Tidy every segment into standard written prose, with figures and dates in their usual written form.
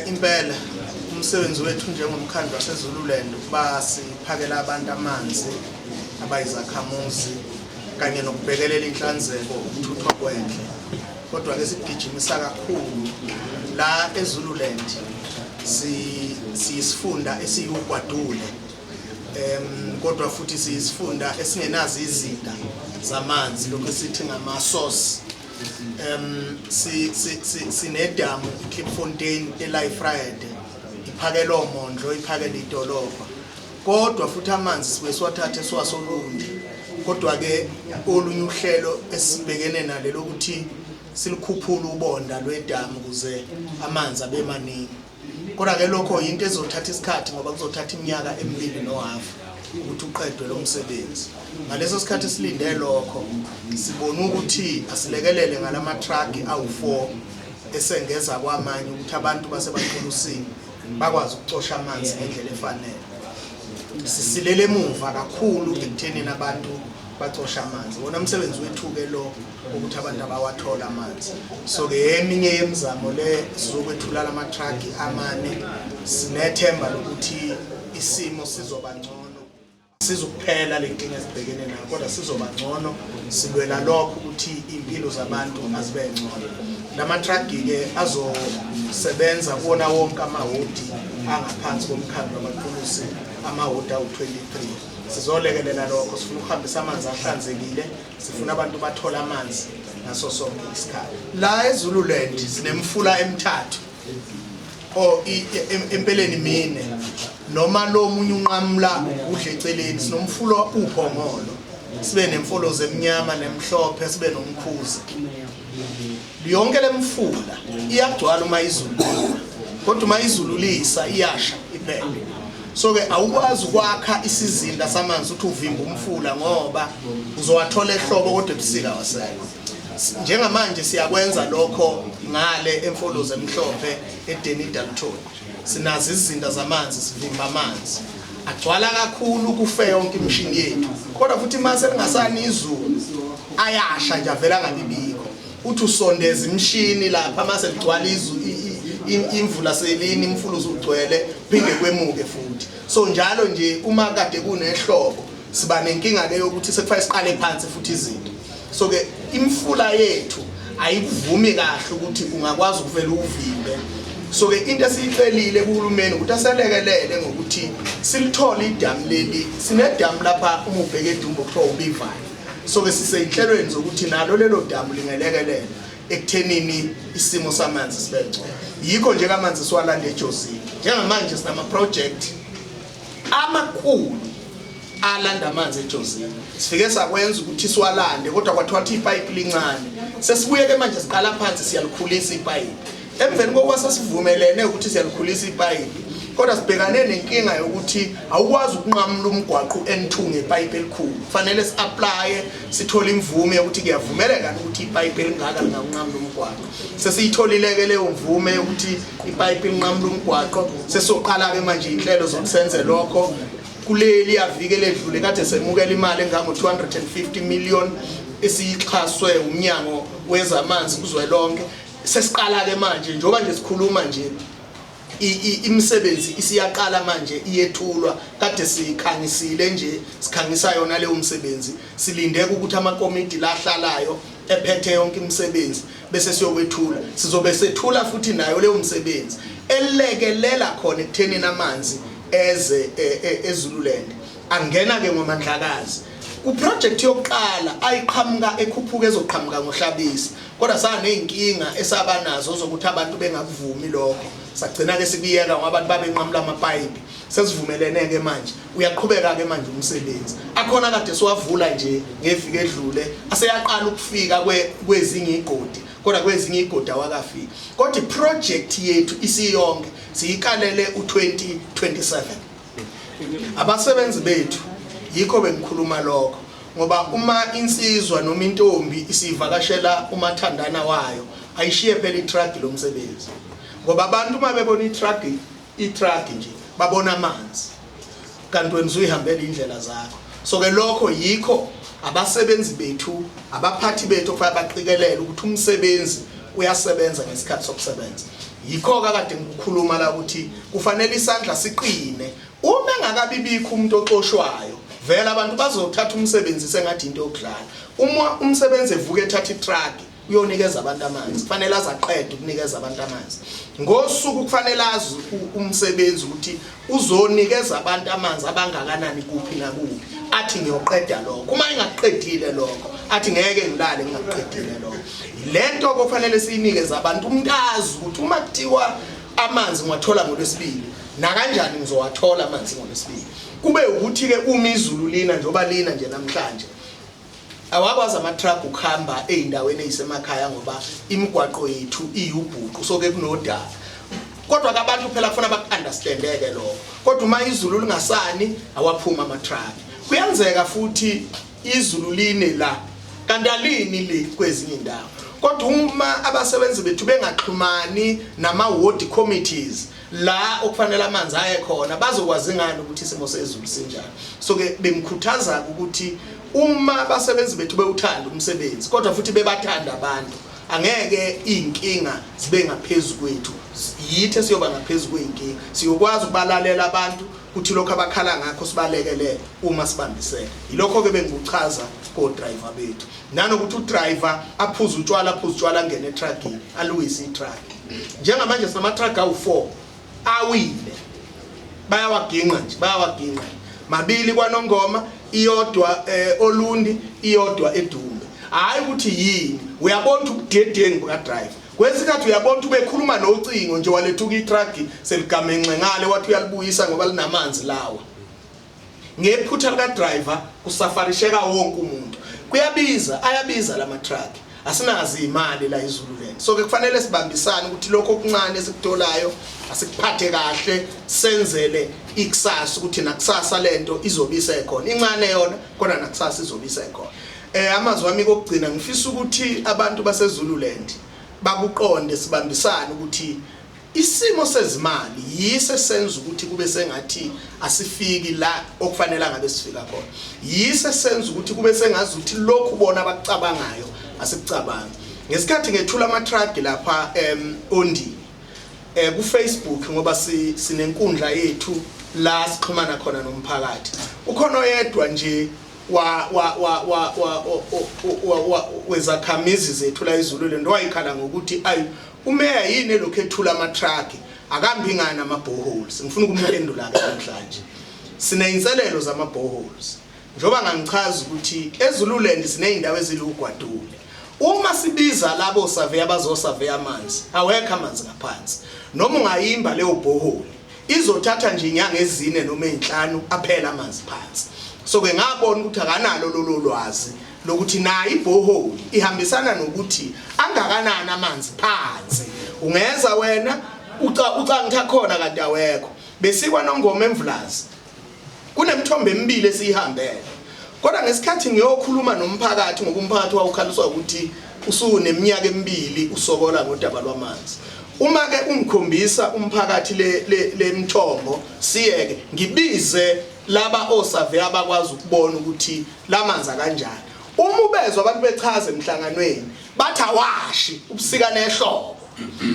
Impela umsebenzi wethu njengomkhandlu waseZululand ukuba siphakela abantu amanzi abayizakhamuzi kanye nokubhekelela inhlanzeko, ukuthuthwa kwendle. Kodwa ke sigijimisa kakhulu la eZululand, siyisifunda esiyugwadule, kodwa futhi siyisifunda esingenazo izinda zamanzi, lokho esithi ngama source. Si si sinedamu iKlipfontein eLifrede, iphakela oMondlo, iphakela idolobha, kodwa futhi amanzi sibuye siwathathe siwasoLundi. Kodwa ke olunye uhlelo esibhekene nalo lokuthi silikhuphule ubonda lwedamu ukuze amanzi abe maningi. Kodwa ke lokho yinto ezothatha isikhathi, ngoba kuzothatha iminyaka emibili nohafu ukuthi uqedwe lo msebenzi. Ngaleso sikhathi silinde lokho, sibona ukuthi asilekelele ngalama truck awu4 esengeza kwamanye, ukuthi abantu baseBaqulusini bakwazi ukucosha amanzi ngendlela efanele. Sisilele emuva kakhulu ekuthenini abantu bacosha amanzi. Wona umsebenzi wethu-ke lo ukuthi abantu abawathola amanzi. So-ke eminye yemizamo le sizokwethula lama-truck amane. Sinethemba lokuthi isimo sizoba ngcono. Sizukuphela le nkinga esibhekene nayo, kodwa sizoba ngcono. Silwela lokho ukuthi iy'mpilo zabantu azibe ngcono. Lama-truck-ke azosebenza kuwona wonke amahodi angaphansi komkhandlu waBaqulusi, amahodi awu-23. Sizolekelela lokho. Sifuna ukuhambisa amanzi ahlanzekile, sifuna abantu bathole amanzi ngaso sonke isikhathi. La eZululand sinemfula emithathu, o empeleni mine, noma lo munye unqamula udle eceleni. Sinomfula uPhongolo, sibe nemfolozi emnyama nemhlophe, sibe noMkhuze. Yonke lemfula iyagcwala uma izulu lina, kodwa uma izulu lisa iyasha iphele. So ke awukwazi ukwakha isizinda samanzi uthi uvimba umfula, ngoba uzowathola ehlobo kodwa ebusika wasekho. Njengamanje siyakwenza lokho ngale eMfolozi emhlophe eDenny Dalton. Sinazo izizinda zamanzi, sivimba amanzi agcwala kakhulu kufe yonke imishini yethu. Kodwa futhi mase lingasani izulu ayasha nje, avela ngabibikho. Uthi usondeza imishini lapha mase ligcwala izu, imvula selini, imfula usugcwele, phinde kwemuke futhi. So njalo nje uma kade kunehlobo siba nenkinga ke yokuthi sekufanele siqale phansi futhi izinto. So ke imfula yethu ayikuvumi kahle ukuthi ungakwazi ukuvela uvimbe. So ke into esiyicelile kuhulumeni ukuthi aselekelele ngokuthi silithole idamu leli. Sinedamu lapha uma ubheke eDumbo kuthiwa uBivane. So ke siseyinhlelweni zokuthi nalo lelo damu lingelekelela ekuthenini isimo samanzi sibe ngcono. Yikho nje kamanzi siwalanda eJozini. Njengamanje sinama project amakhulu alanda amanzi eJozini. Sifike sakwenza ukuthi siwalande, kodwa kwathiwa ukuthi ipipe lincane. Sesibuye ke manje siqala phansi, siyalikhulisa ipipe. Emveni kokuba sesivumelene ukuthi siyalikhulisa ipayipi, kodwa sibhekane nenkinga yokuthi awukwazi ukunqamula umgwaqo u-N2 ngepayipi elikhulu. Kufanele si-applye, sithole imvume yokuthi kuyavumeleka ukuthi ipayipi elingaka lingakunqamula umgwaqo. Sesiyitholile-ke leyo mvume yokuthi ipayipi linqamula umgwaqo. Sesizoqala-ke manje iy'nhlelo zokuthi senze lokho. Kuleli yaviki eledlule kade semukela imali engango-250 million esiyixhaswe umnyango wezamanzi kuzwelonke. Sesiqala-ke manje, njengoba nje sikhuluma nje, imisebenzi isiyaqala manje iyethulwa. Kade sikhangisile nje, sikhangisa yona leyo msebenzi. Silinde ukuthi amakomidi lahlalayo ephethe yonke imisebenzi bese siyokwethula. Sizobe sethula futhi nayo leyo msebenzi elekelela khona ekuthenini amanzi eze eZululand. Angena ke ngoMandlakazi ku project yokuqala ayiqhamuka ekhuphuka ezoqhamuka ngoHlabisa, kodwa saneyinkinga esaba nazo zokuthi abantu bengakuvumi lokho. Sagcina ke sikuyeka ngoba abantu babenqamula amapayipi. Sesivumelene ke manje, uyaqhubeka ke manje umsebenzi. Akhona kade siwavula nje ngeviki edlule, aseyaqala ukufika kwezinye igodi, kodwa kwezinye igodi awakafiki. Kodwa iproject yethu isiyonke siyikalele u2027. Abasebenzi bethu, yikho bengikhuluma lokho, ngoba uma insizwa noma intombi isivakashela umathandana wayo, ayishiye phela itruck lomsebenzi, ngoba abantu uma bebona itruck nje babona amanzi, kanti wena usuyihambela indlela zakho. So ke lokho yikho abasebenzi bethu, abaphathi bethu okufanele baqikelele ukuthi umsebenzi uyasebenza ngesikhathi sokusebenza. Yikho kade ngikukhuluma la ukuthi kufanele isandla siqine. Uma engakabi bikho umuntu oxoshwayo, vele abantu bazothatha umsebenzi sengathi into yokudlala. Uma umsebenzi evuka ethatha itruck uyonikeza abantu amanzi, kufanele azaqede ukunikeza abantu amanzi ngosuku. Kufanele azi umsebenzi ukuthi uzonikeza abantu amanzi abangakanani, kuphi nakuphi, athi ngiyoqeda lokho. Uma engakuqedile lokho, athi ngeke ngilale ngingakuqedile lokho. Lento kufanele siyinikeze abantu, umuntu azi ukuthi uma kuthiwa amanzi ngiwathola ngoLwesibili, nakanjani ngizowathola amanzi ngoLwesibili. Kube ukuthi-ke uma izulu lina njengoba lina nje namhlanje, awakwazi ama-truck ukuhamba ey'ndaweni ey'semakhaya ngoba imigwaqo yethu iyubhuqu, so-ke kunodaka. Kodwa-ke abantu phela kufuna baku-understande-ke lokho. Kodwa uma izulu lingasani, awaphuma ama-truck. Kuyenzeka futhi izulu line la kanti alini le kwezinye indawo, kodwa uma abasebenzi bethu bengaxhumani nama-ward committees la okufanele amanzi aye khona, bazokwazi ngani ukuthi isimo sezulu sinjani? So ke bengikhuthaza ukuthi uma abasebenzi bethu bewuthanda umsebenzi kodwa futhi bebathanda abantu, angeke iy'nkinga zibe ngaphezu kwethu, yithi esiyoba ngaphezu kwey'nkinga. Siyokwazi ukubalalela abantu kuthi lokho abakhala ngakho sibalekelele uma sibambisene. Yilokho-ke bengikuchaza ko-driver bethu, nanokuthi udriver aphuze utshwala, aphuze utshwala, angene etruckini, aluwise itruck. Njengamanje sinama-truck awu-4 awile, bayawaginqa nje, bayawaginqa. Mabili kwaNongoma, iyodwa Olundi, iyodwa eDumbe. Hayi ukuthi yini, uyabona ukuthi ubudedengu buka-driver kwesikhathi, uyabona ukuthi ubekhuluma nocingo nje, walethuka itruck seligamenxe ngale, wathi uyalibuyisa ngoba linamanzi lawa. Ngephutha lika-driver kusafarisheka wonke umuntu. Kuyabiza, ayabiza lama truck, asinazi imali la eZululand. So ke kufanele sibambisane ukuthi lokho okuncane esikutholayo asikuphathe kahle, senzele ikusasa, ukuthi nakusasa lento izobe isekhona. Incane yona, kodwa nakusasa izobe isekhona. Amazwi ami kokugcina, ngifisa ukuthi abantu baseZululand bakuqonde, sibambisane ukuthi isimo sezimali yise senza ukuthi kube sengathi asifiki la okufanele ngabe sifika khona, yise senza ukuthi kube sengazi ukuthi lokhu bona abakucabangayo asikucabangi. Ngesikhathi ngethula ama-truck lapha Ondini ku Facebook, ngoba sinenkundla yethu la sixhumana khona nomphakathi, ukhona oyedwa nje wa wa wa wa wa wa wezakhamizi zethu la eZululand wayikhala ngokuthi, ayi, umeya yini elokhu ethula ama-truck, akambi ngani ama-boreholes? Ngifuna ukumphendula ke namhlanje. Sineyinselelo zama-boreholes, njengoba ngangichaza ukuthi eZululand siney'ndawo ezilugwadule. Uma sibiza labo survey abazosurvey amanzi, awekho amanzi ngaphansi. Noma ungayimba leyo borehole, izothatha nje inyanga ezine noma ezinhlanu, aphela amanzi phansi. So ke ngabona ukuthi akanalo lolo lwazi lokuthi nayo iborehole ihambisana nokuthi angakanani amanzi phansi. Ungeza wena ucangitha khona kanti awekho. Besikwa Nongoma eMvulazi, kunemithombo emibili esiyihambele, kodwa ngesikhathi ngiyokhuluma nomphakathi, ngoba umphakathi wawukhaliswa ukuthi usuneminyaka emibili usokola ngodaba lwamanzi, uma ke ungikhombisa umphakathi le mthombo, siyeke ngibize laba osurvey abakwazi ukubona ukuthi lamanzi akanjani. Uma ubezwa abantu bechaza emhlanganweni, bathi awashi ubusika nehlobo,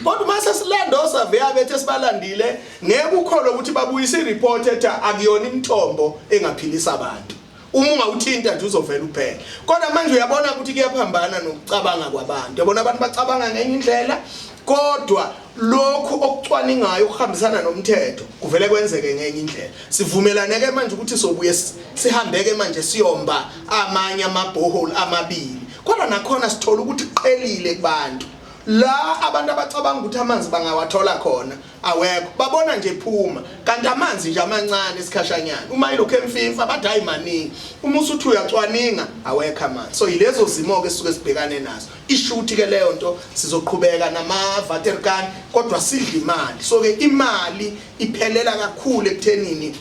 kodwa uma sesilanda osurveyor bethu esibalandile, ngeke ukholwe ukuthi babuyisa ireport ethi akuyona imithombo engaphilisa abantu, uma ungawuthinta nje uzovela uphele. Kodwa manje uyabona ukuthi kuyaphambana nokucabanga kwabantu. Yabona, abantu bacabanga ngenye indlela, kodwa lokhu okucwaningayo okuhambisana nomthetho kuvele kwenzeke ngenye indlela. Sivumelane ke manje ukuthi sobuye sihambeke manje siyomba amanye ama-borehole amabili, kodwa nakhona sithola ukuthi kuqhelile kubantu. La abantu abacabanga ukuthi amanzi bangawathola khona awekho, babona nje phuma kanti amanzi nje amancane esikhashanyana. Uma ilokhu emfimfa bathi hayi, maningi. Uma usuthi uyacwaninga, awekho amanzi. So yilezo zimo-ke esisuke sibhekane nazo. Ishuthi ke leyo nto sizoqhubeka nama-waterkan, kodwa sidla imali. So ke imali iphelela kakhulu ekuthenini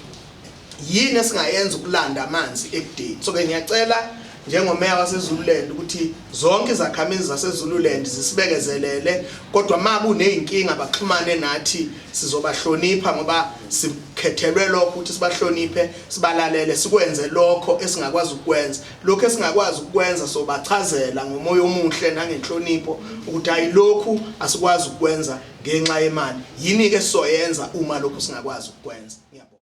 yini esingayenza ukulanda amanzi ekudeni. So ke ngiyacela njengomeya waseZululand ukuthi zonke izakhamizi zaseZululand zisibekezelele, kodwa uma kuney'nkinga baxhumane nathi, sizobahlonipha ngoba sikhethelwe lokho ukuthi sibahloniphe, sibalalele, sikwenze lokho esingakwazi ukukwenza. Lokho esingakwazi ukukwenza sobachazela ngomoya omuhle nangenhlonipho ukuthi hayi, lokhu asikwazi ukukwenza ngenxa yemali. Yini ke sizoyenza uma lokhu singakwazi ukukwenza? Ngiyabonga.